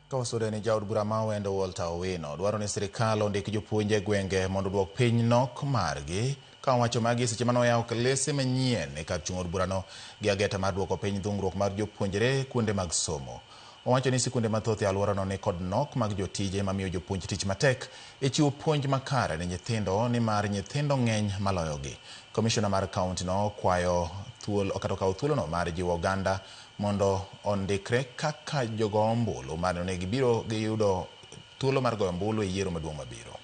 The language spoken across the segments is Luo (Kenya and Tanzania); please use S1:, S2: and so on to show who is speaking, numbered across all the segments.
S1: Ka wasudo ni jaod bura ma Awendo Walter Owino dwaro ni sirikal ondik jopuonj e gwenge mondo oduok piny nok margi. Ka owacho magi seche mane oyawo klese manyien e kar chung' od burano gi ageta mar duoko piny dhungruok mar jopuonjre kuonde mag somo. Owacho ni sikunde mathoth e alworano ni kod nok mag jotije mamiyo jopuonj tich matek e chiwo puonj makare ne nyithindo nimar nyithindo ng'eny maloyogi. Komishona mar kaontino kwayo thuolo kata okawo thuolono mar jiwo oganda mondo ondikre kaka jogo ombulu mar neno ni gibiro giyudo thuolo mar goyo ombulu e yiero maduong' mabiro.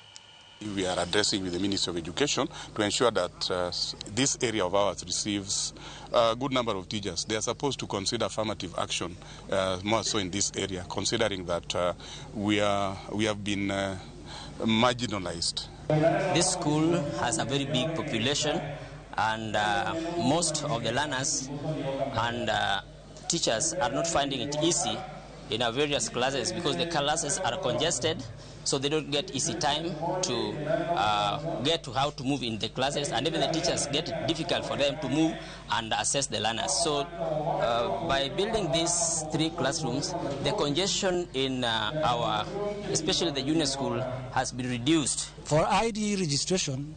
S2: We are addressing with the Ministry of Education to ensure that this area of ours receives a good number of teachers. They are supposed to consider affirmative action more so in this area, considering that we have been marginalized.
S3: This school has a very big population, and most of the learners and teachers are not finding it easy in our various classes because the classes are congested, so they don't get easy time to get to how to move in the classes, and even the teachers get it difficult for them to move and assess the learners. So by building these 3 classrooms, the congestion in our, especially the junior school, has been reduced.
S4: For ID registration,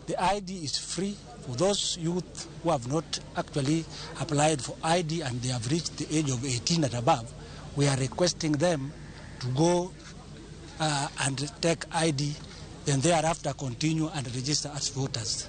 S4: the ID is free for those youth who have not actually applied for ID and they have reached the age of 18 and above. We are requesting them to go and take ID, then thereafter continue and register as voters.